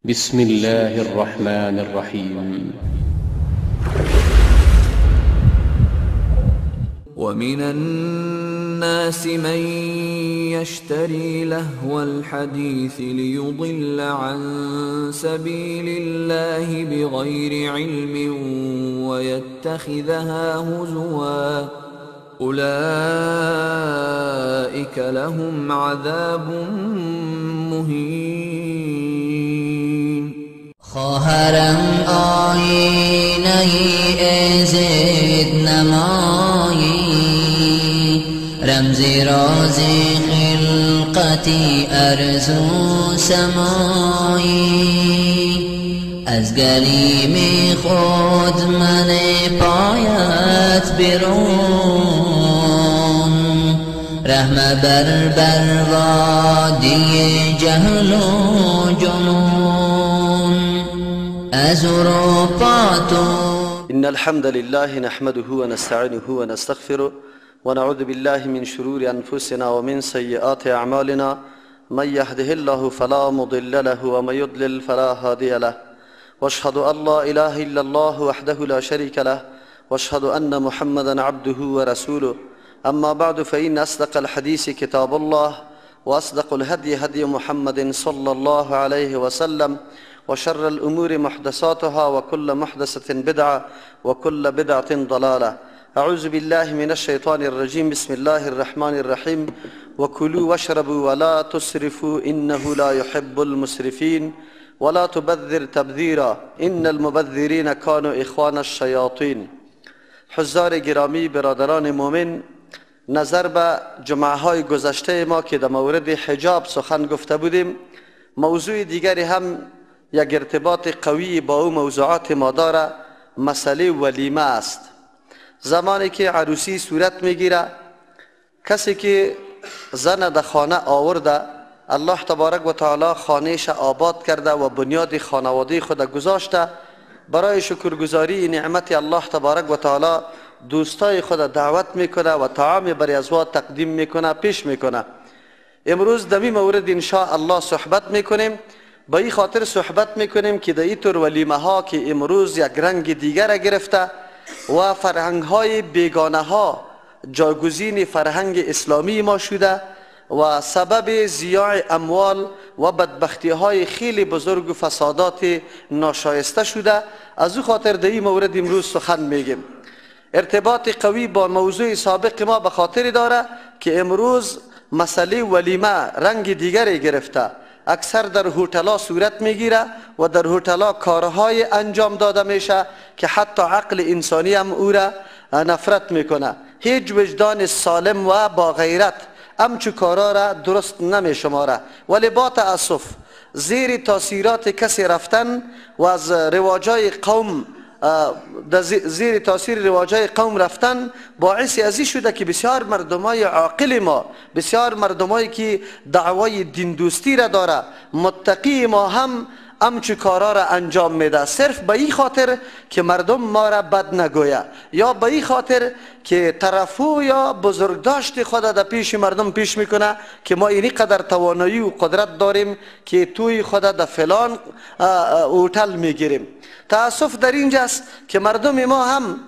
بسم الله الرحمن الرحیم. ومن الناس من يشتري لهو الحديث ليضل عن سبيل الله بغير علم ويتخذها هزوا أولئك لهم عذاب مهين. خواهرم آینه عزت نمایی، رمز راز خلقتی ارض و سمایی، از گلیم خود من پایت برون، رحم بر وادی جهل و جنون، از اروپا تو. إن الحمد لله نحمده ونستعينه ونستغفره ونعوذ بالله من شرور أنفسنا ومن سيئات أعمالنا، من يهده الله فلا مضل له ومن يضلل فلا هادي له، واشهد أن لا إله إلا الله وحده لا شريك له، واشهد أن محمدا عبده ورسوله. أما بعد، فإن أصدق الحديث كتاب الله، وأصدق الهدي هدي محمد صلى الله عليه وسلم، وشر الأمور محدثاتها، وكل محدثة بدعة، وكل بدعة ضلالة. أعوذ بالله من الشيطان الرجيم. بسم الله الرحمن الرحيم. وكلوا واشربوا ولا تسرفوا إنه لا يحب المسرفين، ولا تبذر تبذيرا إن المبذرين كانوا إخوان الشياطين. حضار گرامی، برادران مؤمن، نظر به جمعه های گذشته ما که در مورد حجاب سخن گفته بودیم، موضوع دیگری هم یک ارتباط قوی با او موضوعات ما داره، مسئله ولیمه است. زمانی که عروسی صورت میگیره، کسی که زن در خانه آورده، الله تبارک و تعالی خانهش آباد کرده و بنیاد خانواده خود گذاشته، برای شکرگزاری نعمت الله تبارک و تعالی دوستای خود دعوت میکنه و طعام برای ازوا تقدیم میکنه، پیش میکنه. امروز دمی مورد انشاء الله صحبت میکنیم. با این خاطر صحبت میکنیم که در این طور ولیمه ها که امروز یک رنگ دیگر گرفته و فرهنگ های بیگانه ها جایگزین فرهنگ اسلامی ما شده و سبب ضیاع اموال و بدبختی های خیلی بزرگ و فسادات ناشایسته شده، از او خاطر در این مورد امروز سخن میگیم. ارتباط قوی با موضوع سابق ما به خاطر داره که امروز مسئله ولیمه رنگ دیگری گرفته، اکثر در هتل‌ها صورت میگیره و در هتل‌ها کارهای انجام داده میشه که حتی عقل انسانی هم او را نفرت میکنه. هیچ وجدان سالم و با غیرت همچو کارا را درست نمیشماره، ولی با تأسف زیر تاثیرات کسی رفتن و از رواجای قوم، در زیر تاثیر رواجای قوم رفتن باعث ازی شده که بسیار مردمای عاقل ما، بسیار مردمایی که دعوای دین دوستی را داره، متقی ما هم همچو کارا را انجام میده، صرف به این خاطر که مردم ما را بد نگویه، یا به این خاطر که طرفو یا بزرگداشت خود در پیش مردم پیش میکنه که ما اینی قدر توانایی و قدرت داریم که توی خود در فلان هتل میگیریم. تأسف در اینجاست که مردم ما هم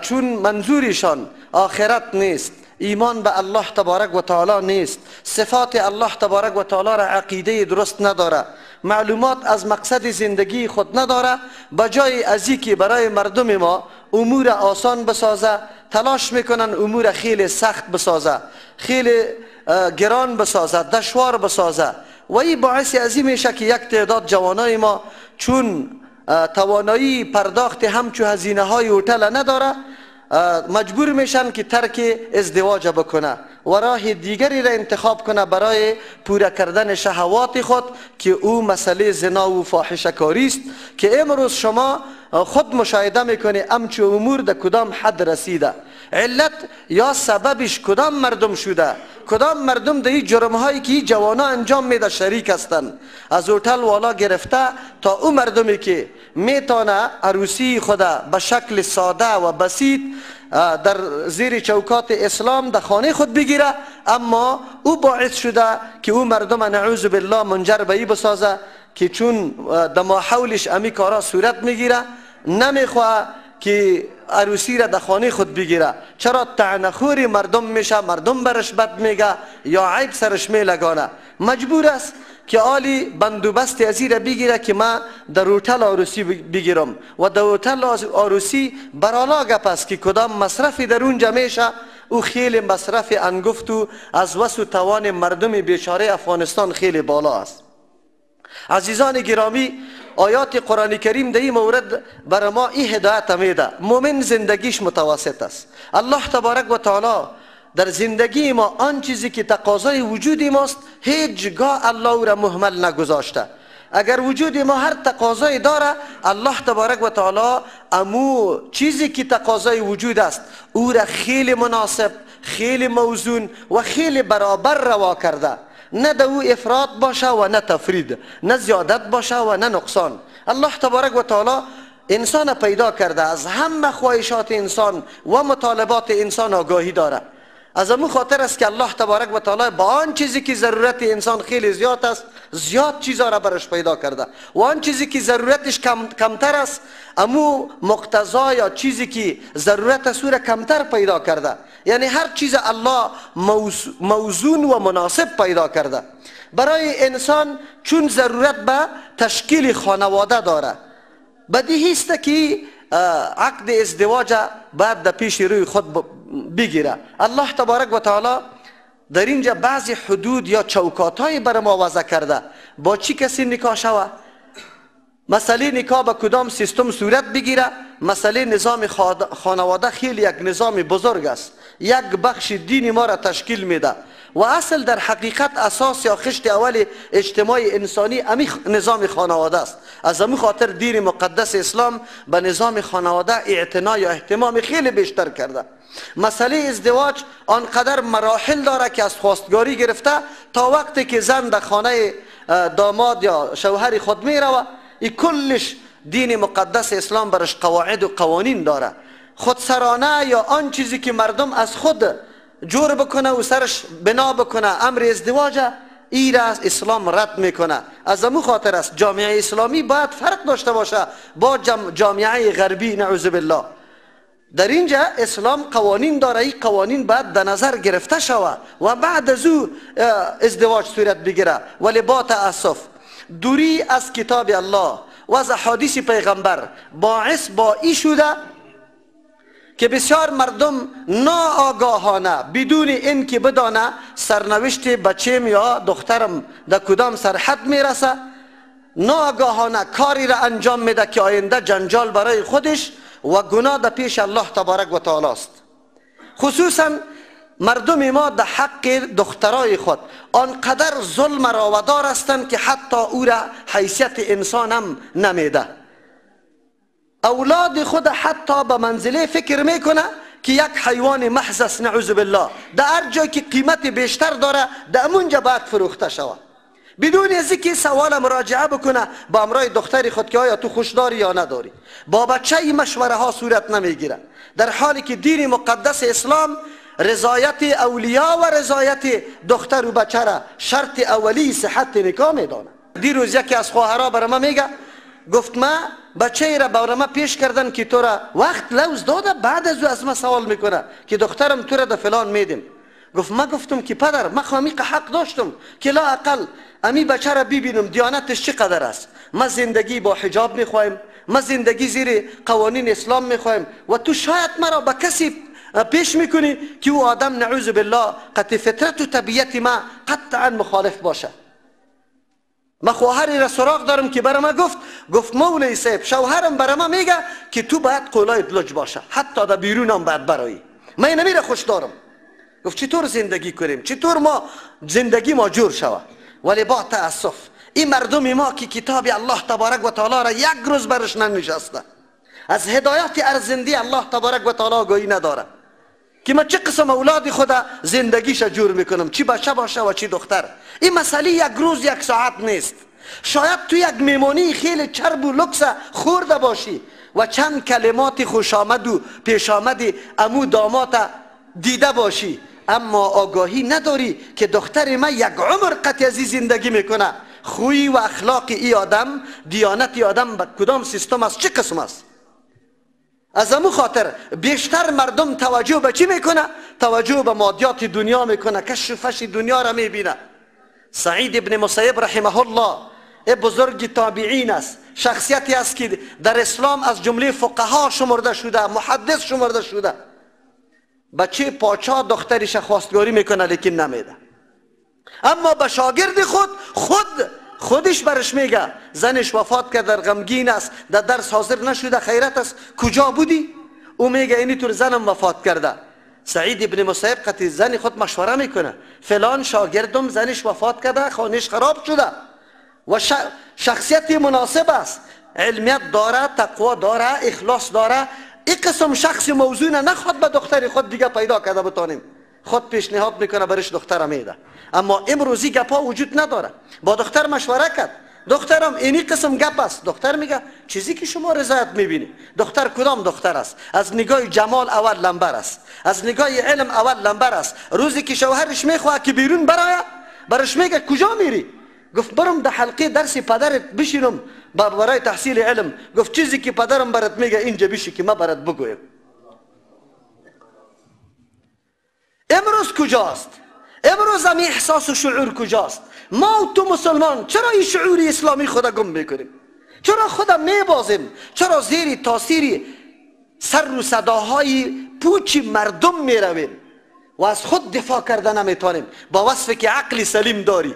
چون منظورشان آخرت نیست، ایمان به الله تبارک و تعالی نیست، صفات الله تبارک و تعالی را عقیده درست نداره، معلومات از مقصد زندگی خود نداره، بجای ازی که برای مردم ما امور آسان بسازه، تلاش میکنن امور خیلی سخت بسازه، خیلی گران بسازه، دشوار بسازه، و این باعث ازی میشه که یک تعداد جوانای ما چون توانایی پرداخت همچو هزینه های هتل نداره، مجبور میشن که ترک ازدواج بکنه و راه دیگری را انتخاب کنه برای پوره کردن شهوات خود که او مسئله زنا و فاحشه کاری است که امروز شما خود مشاهده میکنی امچو امور در کدام حد رسیده. علت یا سببش کدام مردم شده، کدام مردم در این جرم هایی که جوانا انجام میده شریک هستند، از هتل والا گرفته تا او مردمی که میتونه عروسی خود به شکل ساده و بسیط در زیر چوکات اسلام در خانه خود بگیره، اما او باعث شده که او مردم نعوذ بالله منجر به ای بسازه که چون دما حولش امی کارا صورت میگیره، نمیخواه که عروسی را در خانه خود بگیره. چرا؟ طعنه‌خوری مردم میشه، مردم برش بد میگه یا عیب سرش میلگانه. مجبور است که آلی بندوبست ازی را بگیره که ما در هتل عروسی بگیرم و در هتل عروسی برالا گپ است که کدام مصرفی در اونجا میشه، او خیلی مصرف انگفت و از وس و توان مردم بیچاره افغانستان خیلی بالا است. عزیزان گرامی، آیات قرآن کریم در این مورد بر ما این هدایت میده. مؤمن زندگیش متوسط است. الله تبارک و تعالی در زندگی ما آن چیزی که تقاضای وجود ماست هیچگاه الله او را مهمل نگذاشته. اگر وجود ما هر تقاضای داره، الله تبارک و تعالی امو چیزی که تقاضای وجود است او را خیلی مناسب، خیلی موزون و خیلی برابر روا کرده. نه در او افراط باشه و نه تفرید، نه زیادت باشه و نه نقصان. الله تبارک و تعالی انسان پیدا کرده، از همه خواهشات انسان و مطالبات انسان آگاهی داره. از امو خاطر است که الله تبارک و تعالی با آن چیزی که ضرورت انسان خیلی زیاد است، زیاد چیزا را برش پیدا کرده و آن چیزی که ضرورتش کمتر است، امو مقتضا یا چیزی که ضرورت است او را کمتر پیدا کرده. یعنی هر چیز الله موزون و مناسب پیدا کرده برای انسان، چون ضرورت به تشکیل خانواده داره. بدیهی است که عقد ازدواج باید در پیش روی خود بگیره. الله تبارک و تعالی در اینجا بعضی حدود یا چوکات های بر ما وضع کرده با چی کسی نکاح شوه، مسئله نکاح به کدام سیستم صورت بگیره. مسئله نظام خانواده خیلی یک نظام بزرگ است، یک بخش دین ما را تشکیل میده و اصل در حقیقت اساس یا خشت اول اجتماع انسانی امی نظام خانواده است. از امی خاطر دین مقدس اسلام به نظام خانواده اعتنا یا اهتمام خیلی بیشتر کرده. مسئله ازدواج آنقدر مراحل داره که از خواستگاری گرفته تا وقتی که زن در خانه داماد یا شوهر خود میروه، ای کلش دین مقدس اسلام برش قواعد و قوانین داره. خودسرانه یا آن چیزی که مردم از خود جور بکنه و سرش بنا بکنه امر ازدواج، ای را اسلام رد میکنه. از امو خاطر است جامعه اسلامی باید فرق داشته باشه با جامعه غربی، نعوذ بالله. در اینجا اسلام قوانین داره، این قوانین باید در نظر گرفته شود و بعد از او ازدواج صورت بگیره. ولی با تأسف دوری از کتاب الله و از احادیث پیغمبر باعث با ای شده که بسیار مردم ناآگاهانه بدون اینکه بدانه سرنوشت بچیم یا دخترم در کدام سرحد میرسه، ناآگاهانه کاری را انجام میده که آینده جنجال برای خودش و گناه در پیش الله تبارک و تعالی است. خصوصا مردم ما در حق دخترای خود آنقدر ظلم راودار هستند که حتی او را حیثیت انسان هم نمیده. اولاد خود حتی به منزله فکر میکنه که یک حیوان محض است، نعوذ بالله، در هر جای که قیمت بیشتر داره در اونجا باید فروخته شود، بدون از اینکه سوال مراجعه بکنه با امرای دختر خود که آیا تو خوش داری یا نداری. با بچه این مشوره ها صورت نمیگیره، در حالی که دین مقدس اسلام رضایت اولیا و رضایت دختر و بچه را شرط اولی صحت نکاح میدانه. دیروز یکی از خواهرها برای ما میگه، گفت ما بچه را برای ما پیش کردن که تو را وقت لوز داده، بعد از او از ما سوال میکنه که دخترم تو را ده فلان میدیم. گفت ما گفتم که پدر ما خوامی حق داشتم که لا اقل امی بچه را ببینم دیانتش چقدر است. ما زندگی با حجاب میخوایم، ما زندگی زیر قوانین اسلام میخوایم و تو شاید مرا به کسی پیش میکنی که او آدم نعوذ بالله قطع فطرت و طبیعت ما قطعا مخالف باشه. ما خواهری را سراغ دارم که برای ما گفت مولوی صاحب شوهرم برای ما میگه که تو باید قولایت لج باشه، حتی در بیرونم باید برایی. من اینمی را خوش دارم. گفت چطور زندگی کنیم، چطور ما زندگی ما جور شوه. ولی با تأسف این مردم ما که کتاب الله تبارک و تعالی را یک روز برش ننشسته، از هدایت ارزندی الله تبارک و تعالی آگاهی نداره که من چه قسم اولاد خود زندگیش جور میکنم، چی بچه باشه و چی دختر. این مسئله یک روز یک ساعت نیست. شاید تو یک میمانی خیلی چرب و لکس خورده باشی و چند کلمات خوش آمد و پیش آمد امو دامات دیده باشی، اما آگاهی نداری که دختر من یک عمر قطع از زندگی میکنه. خوی و اخلاق ای آدم، دیانت ای آدم به کدام سیستم است، چه قسم است. از امو خاطر بیشتر مردم توجه به چی میکنه؟ توجه به مادیات دنیا میکنه، کش و فش دنیا را میبینه. سعید ابن مسیب رحمه الله بزرگ تابعین است، شخصیتی است که در اسلام از جمله فقها شمرده شده، محدث شمرده شده. بچه پاچا دخترش خواستگاری میکنه لیکن نمیده، اما به شاگرد خود خودش برش میگه زنش وفات کرد، در غمگین است، در درس حاضر نشده، خیرت است، کجا بودی؟ او میگه اینی طور زنم وفات کرده. سعید ابن مسیب قطعی زن خود مشوره میکنه، فلان شاگردم زنش وفات کرده، خانهش خراب شده و شخصیت مناسب است، علمیت داره، تقوا داره، اخلاص داره، این قسم شخص موزون نخواد به دختر خود دیگه پیدا کرده بتانیم، خود پیشنهاد میکنه برش دختر میده. اما امروزی گپا وجود نداره. با دختر مشوره کرد، دخترم اینی قسم گپ است. دختر میگه چیزی که شما رضایت میبینی. دختر کدام دختر است؟ از نگاه جمال اول لمبر است، از نگاه علم اول لمبر است. روزی که شوهرش میخواد که بیرون برایه، برش میگه کجا میری؟ گفت برم در حلقه درس پدرت بشینم برای تحصیل علم. گفت چیزی که پدرم برات میگه اینجا بشی که ما برات بگویم. امروز کجاست؟ امروز هم احساس و شعور کجاست؟ ما و تو مسلمان چرا این شعور اسلامی خدا گم میکنیم؟ چرا خدا میبازیم؟ چرا زیر تاثیر سر و صداهای پوچ مردم میرویم و از خود دفاع کرده نمیتونیم؟ با وصف که عقل سلیم داری،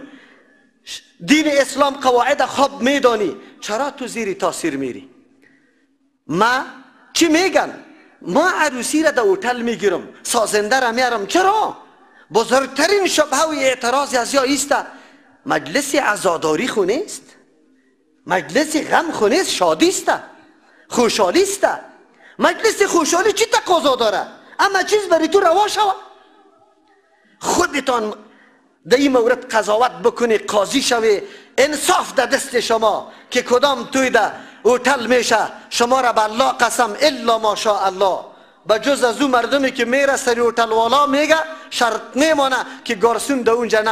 دین اسلام قواعد خوب میدانی، چرا تو زیر تاثیر میری؟ ما چی میگن؟ ما عروسی را در هتل میگیرم، سازنده را میارم. چرا؟ بزرگترین شبهه و اعتراض از یا ایست، مجلس عزاداری خو نیست، مجلس غم خو نیست، شادی است، خوشحالی است. مجلس خوشحالی چی تقاضا داره؟ اما چیز برای تو روا شوه. خودتان در این مورد قضاوت بکنی، قاضی شوی، انصاف در دست شما که کدام توی در هتل میشه. شما را به الله قسم، الا ماشاء الله، به جز از او مردمی که میره سری هتل والا میگه شرط میمانه که گارسون در اونجا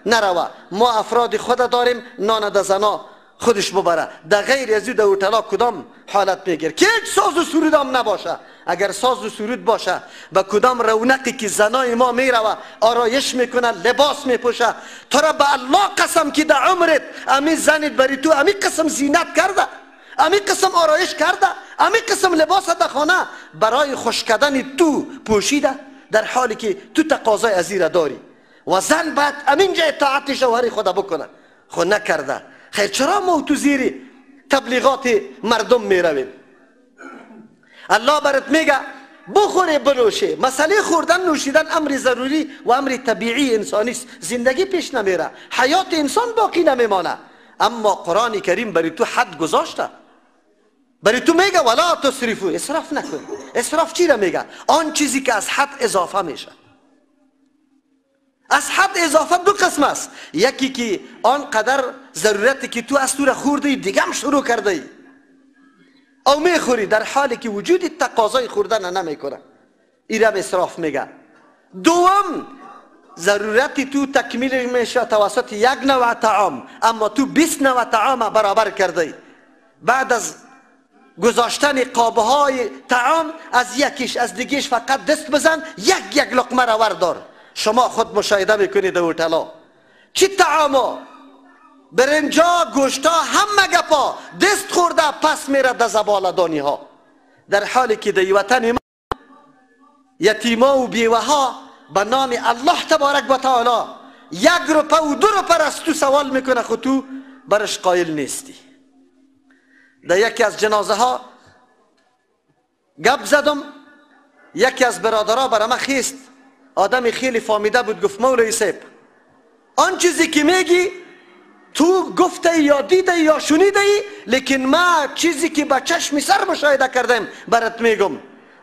نروه، ما افراد خود داریم، نان در زنا خودش ببره. در غیر از او در هتل کدام حالت میگیر که هیچ ساز و سرود هم نباشه؟ اگر ساز و سرود باشه، به کدام رونقی که زنای ما میروه، آرایش میکنه، لباس میپوشه، تو را به الله قسم که در عمرت امی زنت بری تو امی قسم زینت کرده، امی قسم آرایش کرده، امی قسم لباس در خانه برای خوش کردن تو پوشیده، در حالی که تو تقاضای از را داری. و زن باید امینجا اطاعت شوهر خدا بکنه، خو نکرده. خیر چرا ما تو زیر تبلیغات مردم میرویم؟ الله برات میگه بخوره بنوشه. مسئله خوردن نوشیدن امر ضروری و امر طبیعی انسانی است، زندگی پیش نمیره، حیات انسان باقی نمیمانه. اما قرآن کریم برای تو حد گذاشته، برای تو میگه ولا تسرفو، اسراف نکن. اسراف چی را میگه؟ آن چیزی که از حد اضافه میشه. از حد اضافه دو قسم است، یکی که آن قدر ضرورتی که تو از تو را خوردی دیگه هم شروع کرده ای او میخوری، در حالی که وجود تقاضای خوردن نمیکنه، این را اسراف میگه. دوم، ضرورت تو تکمیل میشه توسط یک نوع طعام، اما تو 20 نوع طعام برابر کرده. بعد از گذاشتن قابهای طعام از یکیش از دیگیش فقط دست بزن، یک یک لقمه را وردار. شما خود مشاهده میکنید در هتل‌ها چی طعاما، برنجا، گوشتا، همه گپا دست خورده پس میره در زبالدانی ها، در حالی که در وطن ما یتیما و بیوه ها به نام الله تبارک و تعالی 1 روپه و 2 روپه از تو سوال میکنه، خود تو برش قایل نیستی. در یکی از جنازه ها گپ زدم، یکی از برادرها برای من خیست، آدم خیلی فامیده بود، گفت مولوی صاحب آن چیزی که میگی تو گفته یا دیده یا شنیده ای، لیکن ما چیزی که با چشم سر مشاهده کردم برات میگم.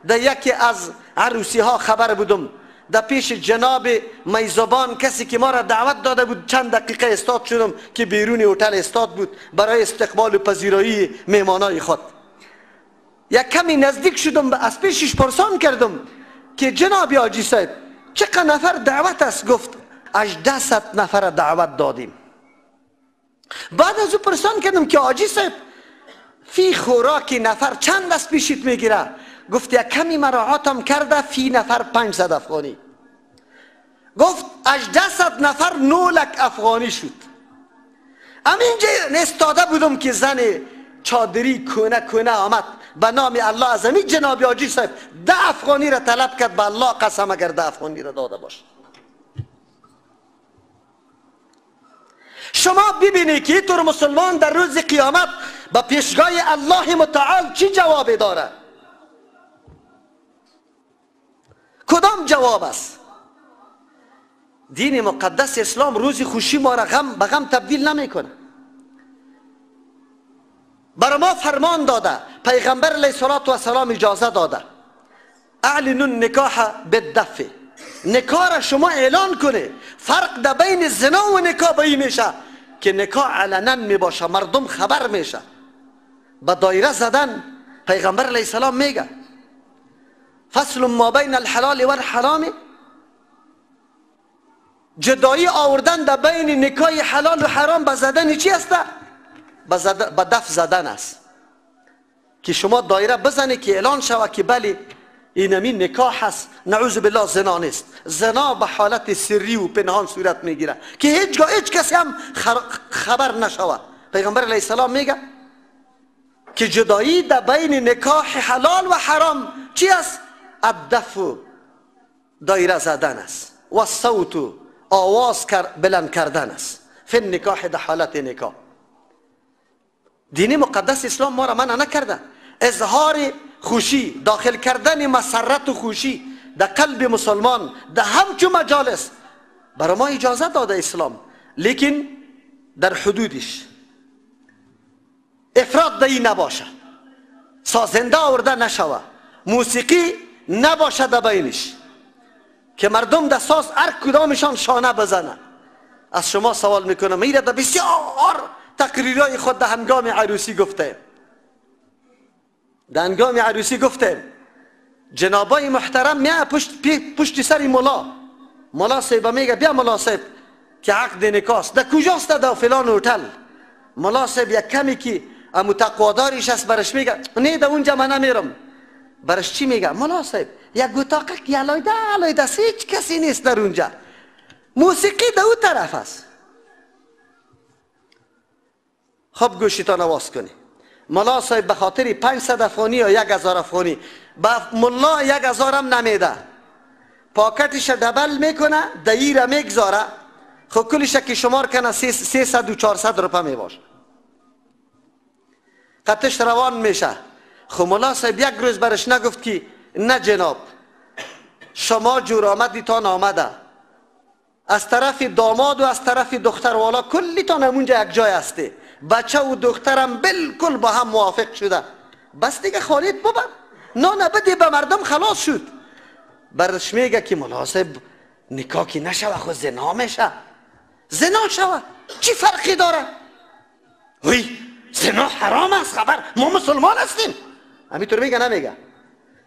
در یکی از عروسی ها خبر بودم، در پیش جناب میزبان کسی که ما را دعوت داده بود چند دقیقه استاد شدم که بیرون هتل استاد بود برای استقبال و پذیرایی مهمانای خود. یک کمی نزدیک شدم، از پیشش پرسان کردم که جناب حاجی صاحب چقدر نفر دعوت است؟ گفت 1800 نفر دعوت دادیم. بعد از او پرسان کردم که حاجی صاحب فی خوراک نفر چند از پیشت میگیره؟ گفت یک کمی مراعاتم کرده، فی نفر 500 افغانی. گفت 1800 نفر 9 لک افغانی شد. همینجا نستاده بودم که زن چادری کونه کونه آمد به نام الله از همین جناب حاجی صاحب 10 افغانی را طلب کرد. به الله قسم اگر 10 افغانی را داده باشه. شما ببینید که اینطور مسلمان در روز قیامت به پیشگاه الله متعال چی جواب داره؟ کدام جواب است؟ دین مقدس اسلام روز خوشی ما را غم به غم تبدیل نمیکنه. برای ما فرمان داده، پیغمبر علیه الصلاة والسلام اجازه داده، اعلنوا النکاح بالدف، نکاح را شما اعلان کنه. فرق در بین زنا و نکاح به این میشه که نکاح علنا میباشه، مردم خبر میشه. به دایره زدن پیغمبر علیه السلام میگه فصل ما بین الحلال والحرام، جدایی آوردن در بین نکاح حلال و حرام به زدن چی است؟ به دف زدن است که شما دایره بزنی که اعلان شود که بله اینمی نکاح هست، نعوذ بالله زنا نیست. زنا به حالت سری و پنهان صورت میگیره که هیچگاه هیچ کسی هم خبر نشود. پیغمبر علیه السلام میگه که جدایی در بین نکاح حلال و حرام چی است؟ الدف دایره زدن است و صوت آواز بلند کردن است فی النکاح، در حالت نکاح. دین مقدس اسلام ما را منع نکرده اظهار خوشی، داخل کردن مسرت و خوشی در قلب مسلمان در همچو مجالس برای ما اجازه داده اسلام، لیکن در حدودش افراد در این نباشه، سازنده آورده نشوه، موسیقی نباشه در بینش که مردم در ساز هر کدامشان شانه بزنه. از شما سوال میکنم، میره در بسیار تقریرهای خود در هنگام عروسی گفته، در هنگام عروسی گفته جنابای محترم میه پشت سر ملا، ملا صاحب میگه بیا ملا صاحب که عقد نکاح در کجاست؟ در فلان هتل. ملا صاحب یک کمی که امو تقوادارش است برش میگه نه در اونجا من نمیرم. برش چی میگه؟ ملا صاحب یک اتاق که علایده علایده است، هیچ کسی نیست در اونجا، موسیقی در اون طرف است. خب گوشیتان آواز کنی. ملا صاحب به خاطر 500 افغانی یا 1000 افغانی به ملا 1000 هم نمیده، پاکتش دبل میکنه، دهی را میگذاره، خب کلش که شمار کنه 300 و 400 روپه میباشه، قطش روان میشه. خب ملا صاحب یک روز برش نگفت که نه جناب شما جور آمدیتان آمده، از طرف داماد و از طرف دختر والا کلیتان همونجا یک جای هستی، بچه و دخترم بالکل با هم موافق شده، بس دیگه خالد ببر نه بده به مردم خلاص شد. برش میگه که ملا صاحب نکاح که نشوه خود زنا میشه، زنا شوه چی فرقی داره؟ وی زنا حرام است، خبر ما مسلمان هستیم. همینطور میگه نمیگه؟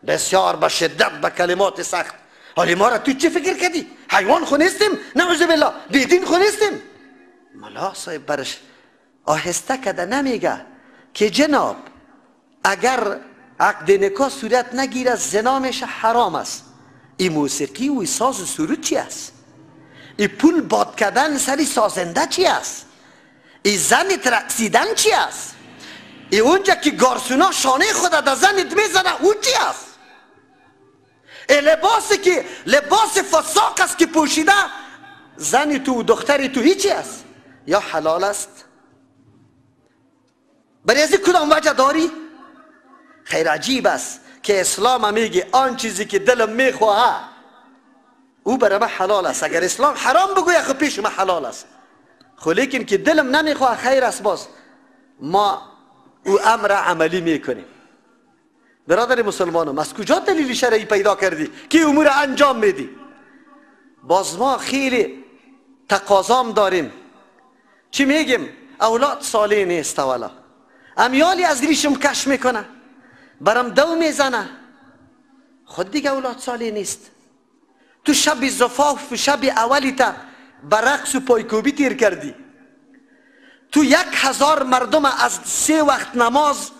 بسیار به شدت به کلمات سخت. حالی ما را تو چی فکر کردی؟ حیوان خو نیستیم، نعوذ بالله، بیدین خو نیستیم. ملا صاحب برش آهسته کده نمیگه که جناب اگر عقد نکاح صورت نگیره زنا میشه حرام است. این موسیقی و ساز و سرود چی است؟ این پول باد کردن سری سازنده چی است؟ این زنت رقصیدن چی است؟ این اونجا که گارسونا شانه خود در زنت میزنه اون چی است؟ این لباسی که لباس فساق است که پوشیده زن تو و دختر تو هیچی است؟ یا حلال است؟ برای از کدام وجه داری؟ خیر عجیب است که اسلام میگه آن چیزی که دلم میخواهه او برای من حلال است. اگر اسلام حرام بگویه خب پیش من حلال است، خب لیکن که دلم نمیخواه خیر است، باز ما او امر عملی میکنیم. برادر مسلمانم از کجا دلیل شرعی پیدا کردی که امور انجام میدی؟ باز ما خیلی تقاضام داریم. چی میگیم؟ اولاد صالح نیست، والا امیالی از ریشم کش میکنه، برم دو میزنه، خود دیگه اولاد صالح نیست. تو شب زفاف شب اولی تا به رقص و پایکوبی تیر کردی، تو 1000 مردم از 3 وقت نماز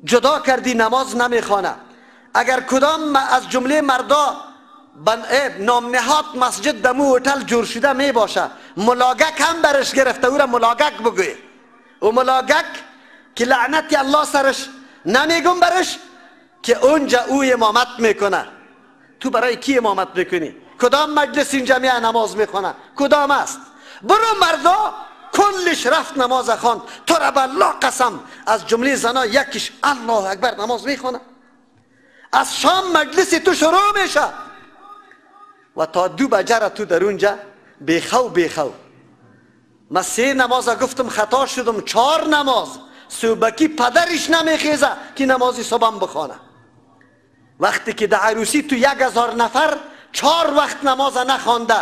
جدا کردی، نماز نمیخوانه. اگر کدام از جمله مردا نام نهاد مسجد دمو هتل جور شده می باشه، ملاگک هم برش گرفته، او را ملاگک بگوی. و ملاگک که لعنت الله سرش، نمیگم برش که اونجا او امامت میکنه. تو برای کی امامت میکنی؟ کدام مجلس اینجا می نماز میخونه؟ کدام است؟ برو مردا کلش رفت نماز خواند. تو را به الله قسم از جمله زنا یکیش الله اکبر نماز میخونه. از شام مجلس تو شروع میشه و تا 2 بجه تو در اونجا بیخو بیخو. من 3 نماز گفتم خطا شدم، 4 نماز. صبحکی پدرش نمیخیزه که نمازی صبح بخوانه. وقتی که در عروسی تو 1000 نفر 4 وقت نماز نخوانده،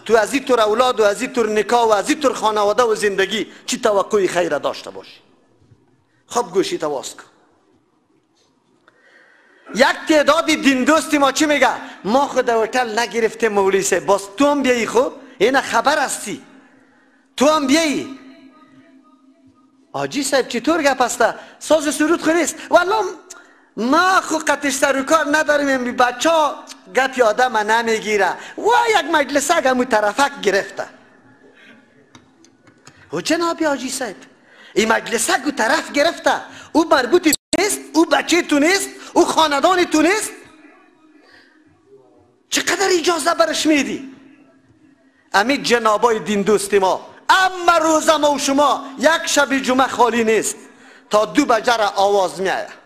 تو از این طور اولاد و از این طور نکاح و از این طور خانواده و زندگی چی توقع خیر داشته باشی؟ خب گوشی تواس کن. یک تعداد دین دوستی ما چی میگه؟ ما خود هتل نگرفتیم مولوی صاحب، باز تو هم بیایی. خب این خبر هستی، تو هم بیایی. حاجی صاحب چطور گپ هسته؟ ساز سرود خو نیست. والله ما خو قطش سر و کار نداریم، این بچه ها گپی آدم نمیگیره و یک مجلس همون طرفک گرفته. و جناب حاجی صاحب این مجلس او طرف گرفته، او مربوط نیست، او بچه تو نیست، او خاندان تو نیست، چقدر اجازه برش میدی؟ امی جنابای دین دوست ما، اما روزه ما و شما یک شب جمعه خالی نیست تا 2 بجه را آواز میآید.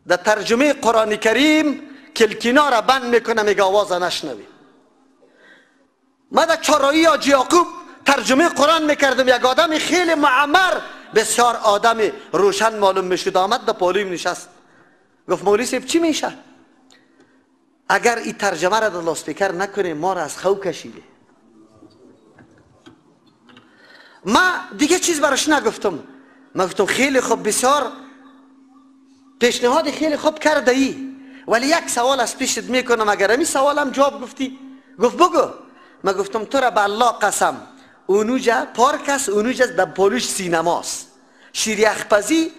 در ترجمه قرآن کریم کلکینا را بند میکنه، میگه آواز نشنوی. ما در چارایی حاجی یعقوب ترجمه قرآن میکردم، یک آدم خیلی معمر، بسیار آدم روشن معلوم میشد، آمد در پالویم نشست، گفت مولوی صاحب چی میشه اگر این ترجمه را در لاسپیکر نکنه ما را از خو کشیده. ما دیگه چیز براش نگفتم، ما گفتم خیلی خوب، بسیار پیشنهاد خیلی خوب کرده ای، ولی یک سوال از پیشت میکنم، اگر این سوالم جواب گفتی. گفت بگو. ما گفتم تو را به الله قسم، اونوجا پارک است، اونوجا در پالوش سینماست، شیر یخپزی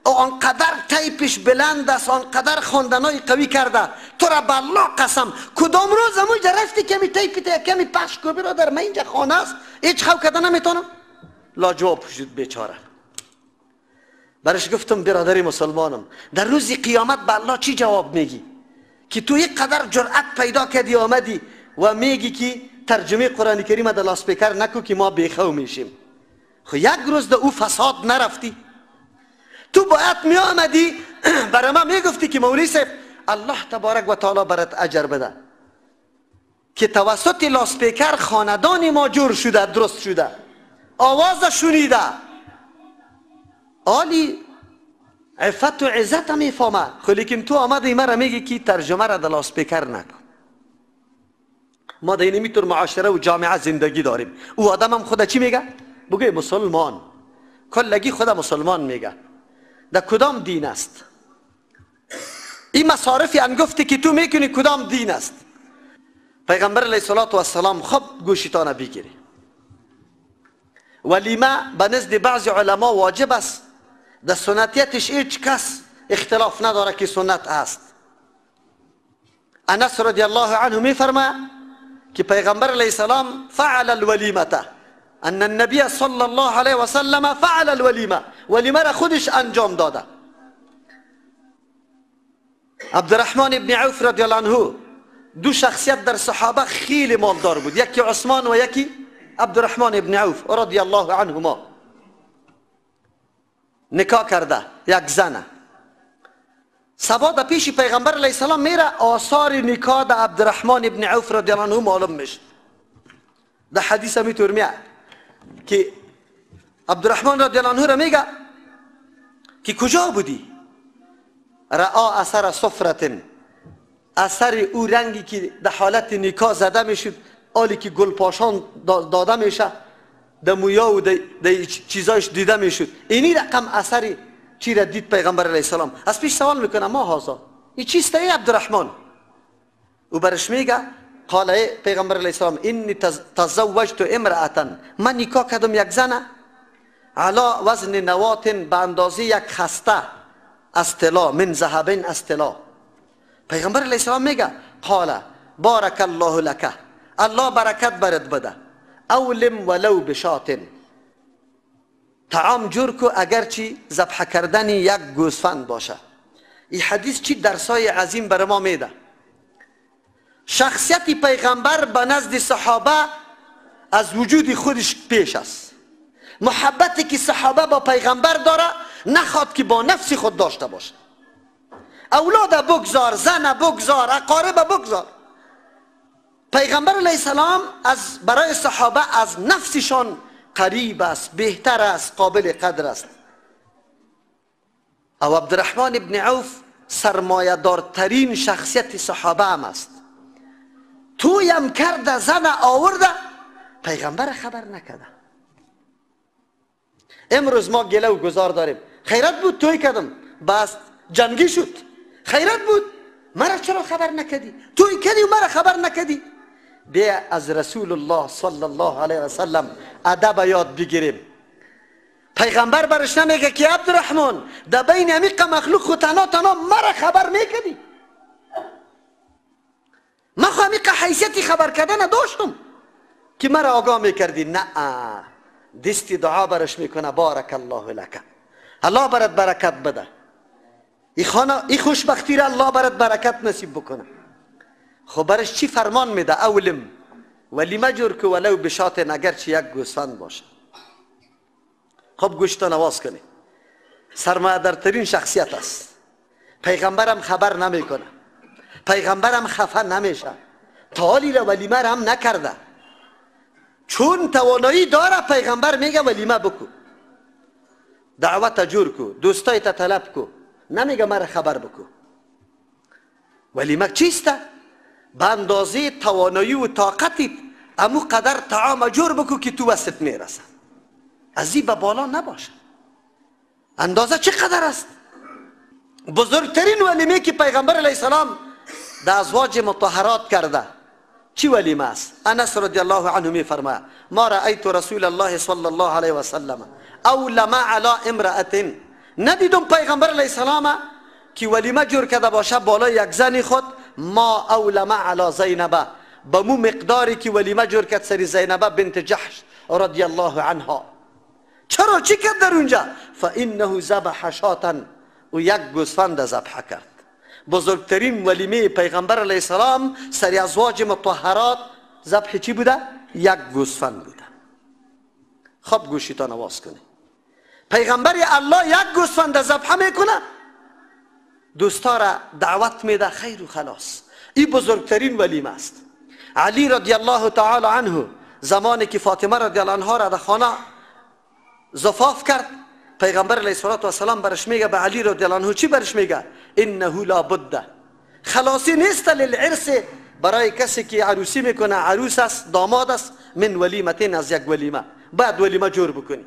آنقدر تایپش بلند است، آنقدر خواندنای قوی کرده، تو را به الله قسم کدام روز امونجا رفتی کمی تایپ تا کمی پخش کو برادر، من اینجا خانه است هیچ خو کرده نمیتونم. لاجواب شد بیچاره. برش گفتم برادر مسلمانم، در روز قیامت به الله چی جواب میگی که تو یک قدر جرأت پیدا کردی آمدی و میگی که ترجمه قرآن کریم در لاسپیکر نکو که ما بیخو میشیم؟ خو یک روز در او فساد نرفتی، تو باید می آمدی برای ما میگفتی که مولوی صاحب الله تبارک و تعالی برات اجر بده که توسط لاسپیکر خاندان ما جور شده، درست شده، آواز شنیده، آلی عفت و عزت میفهمه. خو لیکن تو آمدی مرا میگی که ترجمه را در لاسپیکر نکن. ما در اینمیتور معاشره و جامعه زندگی داریم. او آدم هم خدا چی میگه؟ بگه مسلمان، کلگی خدا مسلمان میگه. در کدام دین است؟ این مصارفی انگفتی که تو میکنی کدام دین است؟ پیغمبر علیه الصلاة والسلام خب گوشتان بگیری. ولیمه به نزد بعض علما واجب است، در سنتیتش هیچ کس اختلاف نداره که سنت است. انس رضی الله عنه میفرما که پیغمبر علیه السلام فعل الولیمه، ان النبی صلی الله علیه و سلم فعل الولیمه، ولیمه را خودش انجام داده. عبدالرحمن ابن عوف رضی الله عنه، دو شخصیت در صحابه خیلی مالدار بود، یکی عثمان و یکی عبدالرحمن ابن عوف رضی الله عنهما. نکاح کرده یک زنه، سبا در پیش پیغمبر علیه السلام میره، آثار نکاح در عبدالرحمن ابن عوف رضی الله عنه معلوم میشه. در حدیث همیطور میاد که عبدالرحمن رضی الله عنه را میگه که کجا بودی؟ رآ اثر صفرتن، اثر او رنگی که در حالت نکاح زده میشد، آلی که گلپاشان داده میشه در مویا و در چیزایش دیده میشد، اینی رقم اثر چی را دید پیغمبر علیه السلام. از پیش سوال میکنه ما هازا این چیست ای عبدالرحمن؟ او برش میگه قال ای پیغمبر علیه السلام انی تزوجت امرأة، من نکاح کردم یک زنه علی وزن نوات، به اندازه یک خسته از طلا، من ذهب از طلا. پیغمبر علیه السلام میگه قال بارک الله لک، الله برکت برات بده، اولم ولو بشات، طعام جور کو اگرچه ذبح کردن یک گوسفند باشه. این حدیث چی درسای عظیم بر ما میده. شخصیت پیغمبر به نزد صحابه از وجود خودش پیش است. محبتی که صحابه با پیغمبر داره نخواد که با نفس خود داشته باشه. اولاد بگذار، زن بگذار، اقارب بگذار. پیغمبر علیه السلام از برای صحابه از نفسشان قریب است، بهتر است، قابل قدر است. او عبدالرحمن ابن عوف سرمایه دارترین شخصیت صحابه هم است. تویم کرده، زن آورده، پیغمبر خبر نکرده. امروز ما گله و گذار داریم. خیرت بود توی کردم، بس جنگی شد. خیرت بود مرا چرا خبر نکردی؟ توی کردی و مرا خبر نکردی. بیا از رسول الله صلی الله علیه و سلم ادب یاد بگیریم. پیغمبر برش نمیگه که عبدالرحمن در بین امیق مخلوق خود تنها تنها مرا خبر میکردی. من خو امیق حیثیتی خبر کردن داشتم که مرا آگاه میکردی. نه، دستی دعا برش میکنه بارک الله لک، الله برات برکت بده، ای خانه ای خوشبختی را الله برات برکت نصیب بکنه. خب برش چی فرمان میده؟ اولم ولیمه جور که ولو بشات، اگرچه یک گوسفند باشه. خب گوشتا نواز کنی. سرمایه دارترین شخصیت است. پیغمبرم خبر نمیکنه، پیغمبرم خفه نمیشه، تا حالی را ولیمه را هم نکرده. چون توانایی داره پیغمبر میگه ولیمه بکو، دعوت جور کو، دوستای تا طلب کو، نمیگه مرا خبر بکو. ولیمه چیسته؟ به اندازه توانایی و طاقتیت امو قدر طعام جور بکو که تو وسط میرسه، از این به بالا نباشه. اندازه چقدر است؟ بزرگترین ولیمه که پیغمبر علیه السلام در ازواج مطهرات کرده چی ولیمه است؟ انس رضی الله عنه می فرماید ما رأیت رسول الله صلی الله علیه و سلم اولم علی امرأة، ندیدم پیغمبر علیه السلام که ولیمه جور کرده باشه بالای یک زن خود، ما اولم علی زینب، به مو مقداری که ولیمه جور کرد سری زینب بنت جحش رضی الله عنها. چرا؟ چی کرد در اونجا؟ فانه ذبح شاة، و یک گوسفند ذبح کرد. بزرگترین ولیمه پیغمبر علیه السلام سری ازواج مطهرات ذبح چی بوده؟ یک گوسفند بوده. خب گوشیتان آواز کنی. پیغمبر الله یک گوسفند ذبح میکنه، دوستا را دعوت میده، خیر و خلاص. این بزرگترین ولیمه است. علی رضی الله تعالی عنه زمانی که فاطمه رضی الله عنها را در خانه زفاف کرد، پیغمبر علیه السلام برش میگه به علی رضی الله عنه چی برش میگه؟ انه لا بد، خلاصی نیست للعرس، برای کسی که عروسی میکنه، عروس است، داماد است، من ولیمتین، از یک ولیمه بعد ولیمه جور بکنی،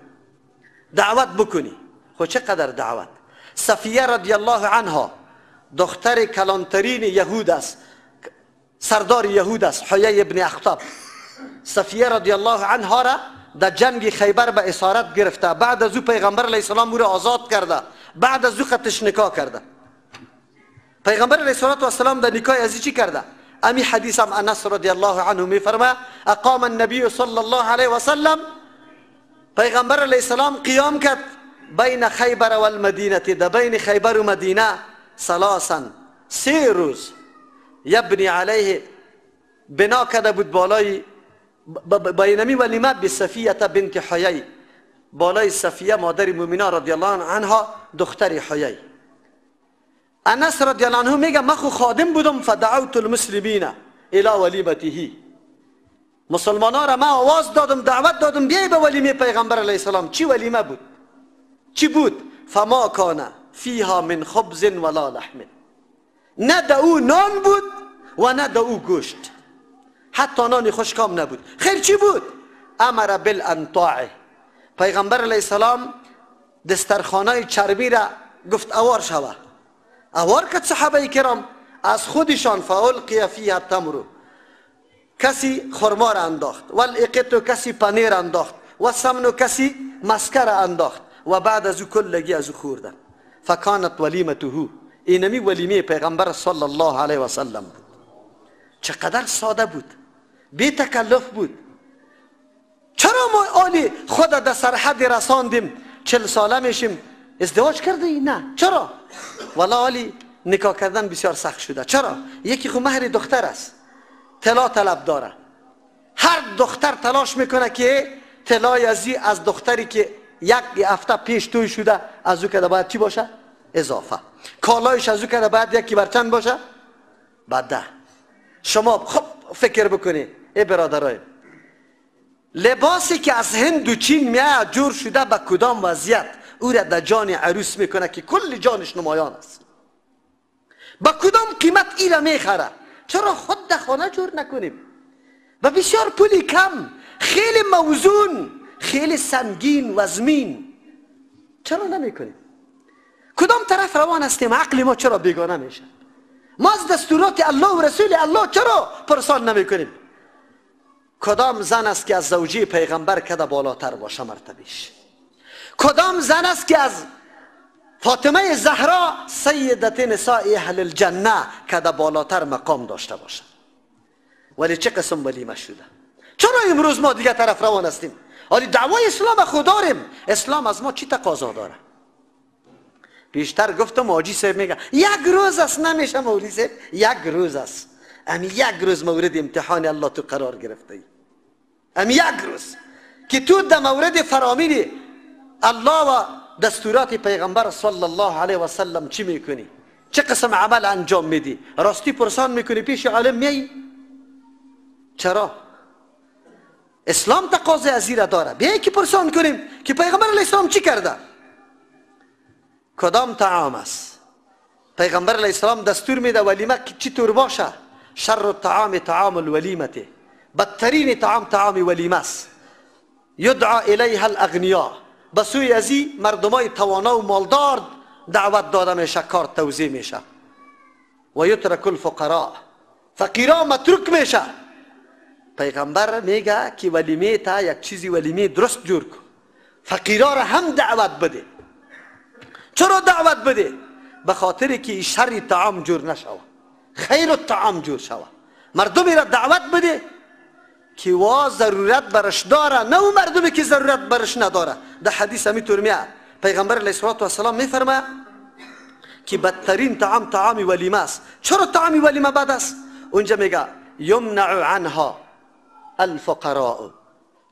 دعوت بکنی. خب چقدر دعوت؟ صفیه رضی الله عنها دختر کلانترین یهود است، سردار یهود است، حیی ابن اخطب. صفیه رضی الله عنها را در جنگ خیبر به اسارت گرفته، بعد از او پیغمبر علیه السلام او را آزاد کرده، بعد از او قتش نکاح کرده. پیغمبر علیه السلام در نکاح از چی کرده؟ امی حدیث هم انس رضی الله عنه میفرماید اقام النبی صلی الله علیه و سلم، پیغمبر علیه السلام قیام کرد بین خیبر والمدینه، در بین خیبر و مدینه ثلاثا، 3 روز، یبنی علیه، بنا کرده بود بالای بینمی ولیمه بصفیه بنت حیی، بالای صفیه مادر مومنان رضی الله عنها دختر حیی. انس رضی الله عنه میگه من خو خادم بودم، فدعوت المسلمین الی ولیمته، مسلمانان را من آواز دادم، دعوت دادم بیای به ولیمه پیغمبر علیه السلام. چی ولیمه بود؟ چی بود؟ فما کان فیها من خبز ولا لحم، نه در او نان بود و نه در او گوشت، حتی نان خشکام نبود. خیر چی بود؟ امر بالانطاع، پیغمبر علیه السلام دسترخانه چربی را گفت اوار شوه، اوار کرد صحابه کرام از خودشان، فالقی فیها التمر، کسی خرما را انداخت، والعقط کسی پنیر انداخت، و سمن کسی مسکه را انداخت و بعد از او کلگی از او خوردن. فکانت ولیمته، اینمی ولیمه پیغمبر صلی الله علیه و سلم بود. چقدر ساده بود، بی تکلف بود. چرا ما آلی خود در سرحد رساندیم 40 ساله میشیم ازدواج کرده ای؟ نه. چرا؟ والا آلی نکاح کردن بسیار سخت شده. چرا؟ یکی خو مهر دختر است، طلا طلب داره. هر دختر تلاش میکنه که طلای از دختری که یک هفته پیش توی شده از او که باید چی باشه؟ اضافه. کالایش از او که باید یکی بر چند باشه؟ بعد 10. شما خب فکر بکنی ای برادرای، لباسی که از هند و چین میاد جور شده به کدام وضعیت او را در جان عروس میکنه که کل جانش نمایان است، با کدام قیمت ای را میخره؟ چرا خود در خانه جور نکنیم؟ و بسیار پولی کم، خیلی موزون، خیلی سنگین وزمین، چرا نمیکنیم؟ کدام طرف روان هستیم؟ عقل ما چرا بیگانه میشه؟ ما از دستورات الله و رسول الله چرا پرسان نمیکنیم؟ کدام زن است که از زوجی پیغمبر کده بالاتر باشه مرتبیش؟ کدام زن است که از فاطمه زهرا سیدت نساء اهل الجنه کده بالاتر مقام داشته باشه؟ ولی چه قسم ولیمه شده؟ چرا امروز ما دیگه طرف روان هستیم؟ ولی دعوای اسلام خود داریم. اسلام از ما چی تقاضا داره؟ بیشتر گفتم حاجی صاحب میگه یک روز است نمیشه مولوی صاحب، یک روز است. امی یک روز مورد امتحان الله تو قرار گرفته ای. امی یک روز که تو در مورد فرامین الله و دستورات پیغمبر صلی الله علیه و سلم چی میکنی؟ چه قسم عمل انجام میدی؟ راستی پرسان میکنی، پیش عالم میایی؟ چرا؟ اسلام تقاضا از این داره. بیا که پرسان کنیم که پیغمبر علیه السلام چی کرده؟ کدام طعام است؟ پیغمبر علیه السلام دستور میده ولیمه چی طور باشه؟ شر الطعام طعام الولیمه، بدترین طعام طعام ولیمه است. یدعا الیها الاغنیا، به سوی ازی مردمای توانا و مالدار دعوت داده میشه، کار توزیع میشه. و یترک الفقراء، فقیرا متروک میشه. پیغمبر میگه که ولیمه تا یک چیزی ولیمه درست جور کن، فقیرا را هم دعوت بده. چرا دعوت بده؟ به خاطر که شر طعام جور نشوه، خیر الطعام جور شوه. مردمی را دعوت بده که وا ضرورت برش داره، نه او مردمی که ضرورت برش نداره. در حدیث همیطور میاد پیغمبر علیه الصلاة والسلام میفرماید که بدترین طعام طعام ولیمه است. چرا طعام ولیمه بد است؟ اونجا میگه یمنع عنها الفقراء،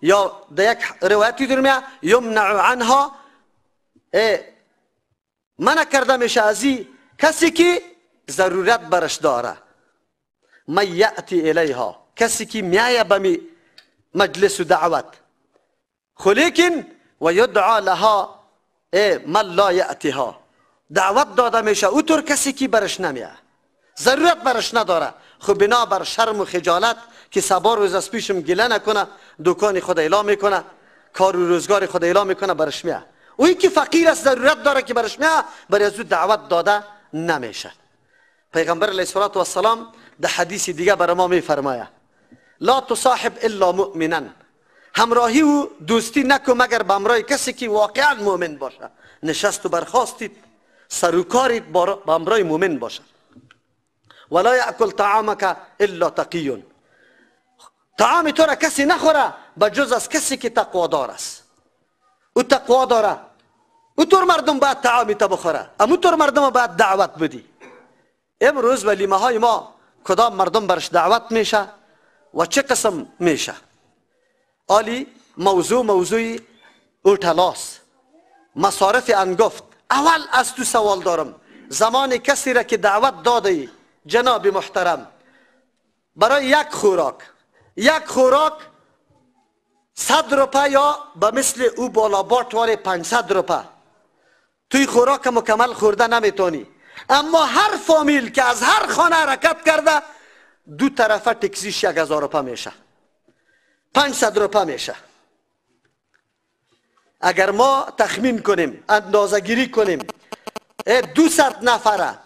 یا در یک روایتی دور میاد یمنع عنها، منع کرده میشه ازی کسی که ضرورت برش داره. من یأتی الیها، کسی که میایه به مجلس و دعوت، خلیکن و یدعا لها من لا یأتیها، دعوت داده میشه او طور کسی که برش نمیه، ضرورت برش نداره. خب بنا بر شرم و خجالت که سبا روز از پیشم گله نکنه، دکان خود اعلام میکنه، کار و روزگار خود اعلام میکنه، برش میه. اوی که فقیر است ضرورت داره که برش میه، برای از او دعوت داده نمیشه. پیغمبر علیه الصلاة والسلام در حدیث دیگه برای ما میفرمایه لا تصاحب الا مؤمنا، همراهی و دوستی نکو مگر به همراه کسی که واقعا مؤمن باشه. نشست و برخاستید، سر و کارید به همراه مؤمن باشه. ولا یأکل طعامک الا تقی، طعام تو را کسی نخوره به جز از کسی که تقوا دار است. او تقوا داره، او طور مردم باید طعامی تا بخوره، اما طور مردم باید دعوت بدی. امروز ولیمه های ما کدام مردم برش دعوت میشه و چه قسم میشه؟ آلی موضوع اوتلاس، مصارف انگفت. اول از تو سوال دارم، زمان کسی را که دعوت داده ای جناب محترم برای یک خوراک، یک خوراک 100 روپه یا به مثل او بالا باتوار 500 روپه، توی خوراک مکمل خورده نمیتونی، اما هر فامیل که از هر خانه حرکت کرده دو طرفه تکسیش 1000 روپه میشه، 500 روپه میشه. اگر ما تخمین کنیم، اندازه گیری کنیم، 200 نفره،